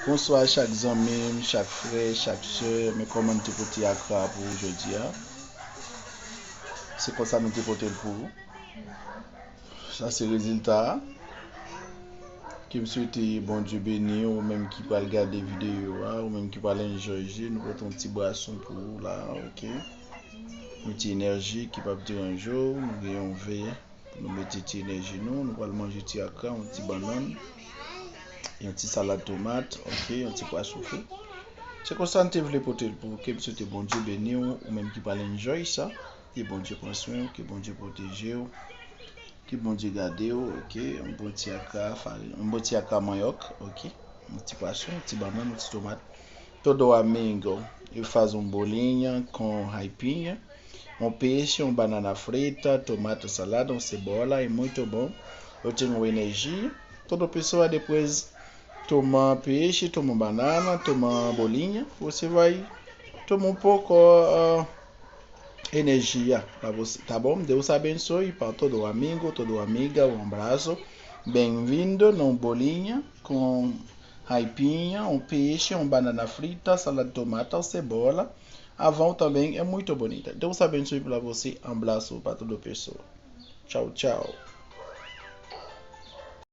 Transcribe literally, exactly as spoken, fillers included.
Bonswa chak zanmi m, chak frè, chak sè. Men kòman nou te pote akra pou ou jodi a? Se konsa nou te pote l pou ou. Sa se rezilta a. Ke m swete Bondye beni ou menm ki pral gade videyo a, ou menm ki pral enjoy je. Nou pote yon ti bwason pou ou la, oke? Yon ti enèji ki p ap deranje w. Nou gen yon vè pou nou mete ti enèji nou. Nou pral manje ti akra, yon ti bannann, yon ti salad tomat, oke, yon ti pwa soufe. Se konsa n te vle pote l pou ou. Ke m swete Bondye beni w, ou menm ki pral enjoy sa. Ke Bondye pran swen w, ke Bondye pwoteje w, ke Bondye gade w, oke? Yon bon ti akra farin, yon bon ti akra manyòk, oke? Yon ti pwason, yon ti bannann, yon ti tomat. Todo amigo, eu faço um bolinho com aipinha, um peixe, uma banana frita, tomate, salada, uma cebola, é muito bom. Eu tenho energia. Todo pessoa depois toma peixe, toma banana, toma bolinha. Você vai tomar um pouco, ah, energia pra você, tá bom? Deus abençoe para todo amigo, todo amiga. Um abraço. Bem-vindo num bolinho com aipinha, um peixe, uma banana frita, salada de tomate, cebola. Avão também é muito bonita. Deus abençoe para você. Um abraço para todo pessoa. Tchau, tchau.